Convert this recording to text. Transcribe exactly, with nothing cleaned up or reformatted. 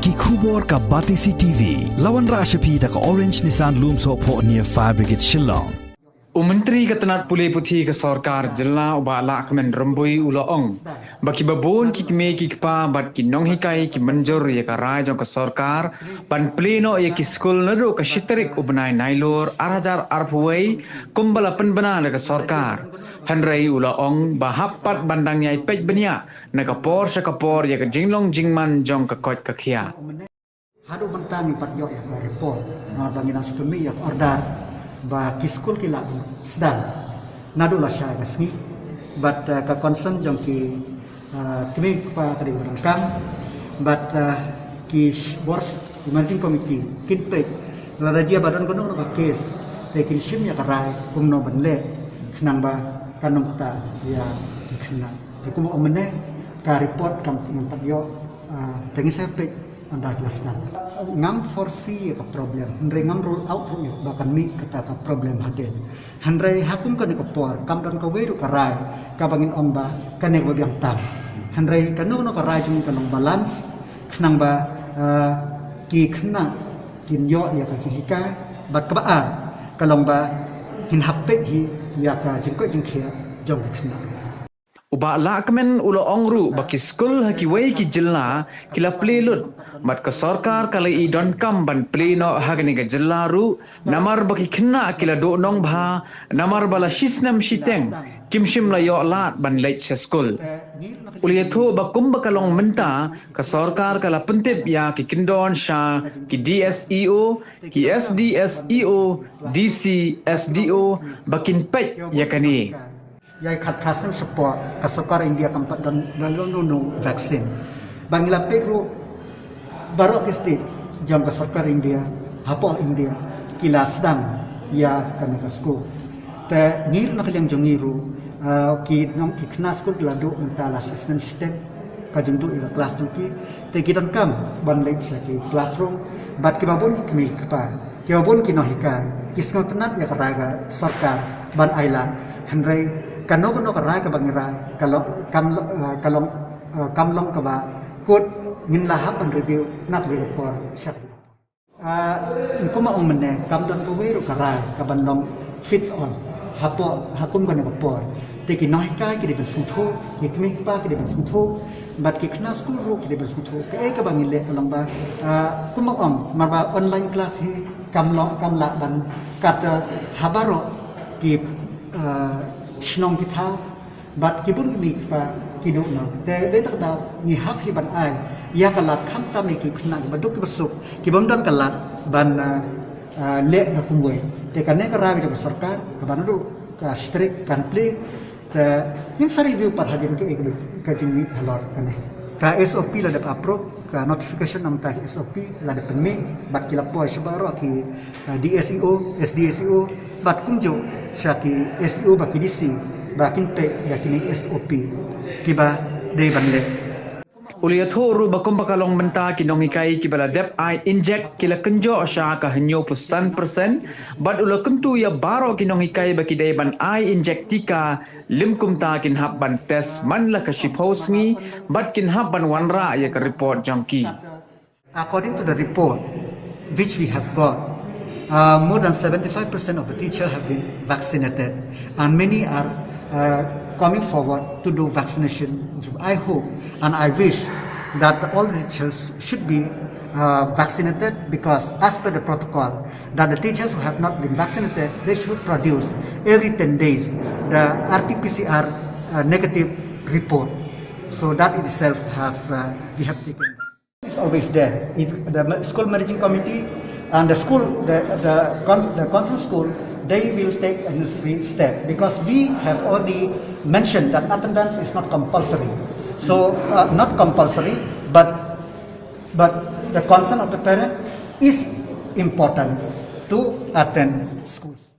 Ki khubor ka Batesi T V, la wanrah sha phi da ka Orange Nissan Lumsohphoh near Fire Brigade Shillong. U Myntri ka tnat pule puthi ka sorkar jylla u Bah Lahkmen Rymbui u la ong ba kiba bun ki kmie ki kpa bad ki nonghikai ki mynjur ïa ka rai jong ka sorkar ban plie noh ïa ki skul naduh ka shi tarik u bnai Nailur ar hajar arphew wei kumba la pynbna da ka sorkar. Hynrei u la ong ba hap pat ban dang ïai peit bniah na ka por sha ka por ïa ka jinglong jingman jong ka koit ka khiah. Haduh mynta ngim pat ïoh ïa ka report namar ba ngi dang shu pynmih ïa ka order ba ki skul ki la sdang naduh lashai ka sngi. Bad uh, ka concern jong ki uh, kmie kpa ka dei ba donkam bad uh, ki sh- bor sh- ki managing committee kin peit lada jia ba don kano kano ka case te kin shim ïa ka rai kumno ban leh khnang ba kan ym kta ïa ki khynnah. Te kumba ong mynne ka report kam ngim pat ïoh uh, te ngi sa peit ynda ki la sdang. Ngam foresee ïa ka problem hynrei ngam rule out ruh ïa ba kan mih kata ka problem hadien. Hynrei ha kum kane ka por kam don kawei ruh ka rai kaba ngin ong ba kane kaba biang tam. Hynrei kano kano ka rai jong ngi ka long balance khnang ba uh, ki khynnah kin ïoh ïa ka jinghikai bad kaba ar ka long ba ngin hap peit hi ïa ka jingkoit jingkhiah jong ki khynnah. U Bah Lahkmen u la ong ruh ba ki skul ha kiwei ki jylla ki la plie lut bad ka sorkar ka la i donkam ban plie noh ha kane ka jylla ruh namar ba ki khynnah ki la duh nongbha namar ba la shisnem shiteng kim shym la ïoh lad ban leit sha skul. U la ïathuh ba kumba ka long mynta ka sorkar ka la pyntip ïa ki kyndon sha ki D S E O, ki S D S E O, D C, S D O ba kin peit ïa kane. Ïa khatphra snem shapoh ka sorkar India kam pat don don don no vaccine. Ba ngi la peit ruh baroh ki state jong ka sorkar India hapoh India ki la sdang ïa kane ka skul. Te ngi ruh na ka liang jong ngi ruh uh, ki nong ki khynnah skul ki la duh mynta la shisnem shiteng ka jingduh ïa ka klas jong ki. Te ki donkam ban leit sha ki classroom bad kiba bun ki kmie ki kpa kiba bun ki nonghikai ki sngewtynnat ïa ka rai ka sorkar ban ailad. Hynrei kano kano ka rai kaba ngi rai ka long kam uh, ka long uh, kam long kaba kut ngin la hap ban review na kawei ka por sha kawei ka por. Ah, kumba ong mynne kam don kawei ruh ka rai kaban long fits all hapoh ha kum kane ka por. Te ki nonghikai ki dei ban sngewthuh, ki kmie ki kpa ki dei ban sngewthuh bad ki khynnah skul ruh ki dei ban sngewthuh. Kaei kaba ngi leh ka long ba ah, kumba ong namar ba online class hi kam long kam lah ban kat ha baroh ki ah, shnong ki thaw bad ki bun ki mei ki kpa ki duh noh. Te dei tak da ngi hap hi ban ai ïa ka lad khamtam ïa ki khynnah kiba duk kiba suk ki bym don ka lad ban ah, ah, leh da kumwei. Te kane ka rai ka jong ka sorkar kaba naduh ka strik kan plie. Te ngin sa review pat hadien kaei ka jingmih halor kane. Ka S O P la dep approve, ka notification namar ka S O P la dep pynmih bad ki la poi sha baroh ki uh, D S E O, S D S E O bad kumjuh sha ki S E O bad ki D C ba kin peit ïa kine S O P kiba dei ban leh. U la ïathuh ruh ba kumba ka long mynta ki nonghikai kiba la dep ai injek ki la kynjoh sha ka hynñiewphew san percent bad u la kyntu ïa baroh ki nonghikai ba ki dei ban ai injek tika lym kumta kin hap ban test man la ka shiphew sngi bad kin hap ban wanrah ïa ka report jong ki. According to the report which we have got, uh, more than seventy-five percent of the teachers have been vaccinated, and many are uh, coming forward to do vaccination. I hope and I wish that all the teachers should be uh, vaccinated, because as per the protocol, that the teachers who have not been vaccinated, they should produce every ten days the R T P C R uh, negative report. So that itself has uh, we have taken. It's always there. If the ma- school managing committee and the school, the the, cons- the concerned school, they will take a necessary step, because we have already mentioned that attendance is not compulsory. So uh, not compulsory, but but the concern of the parent is important to attend schools.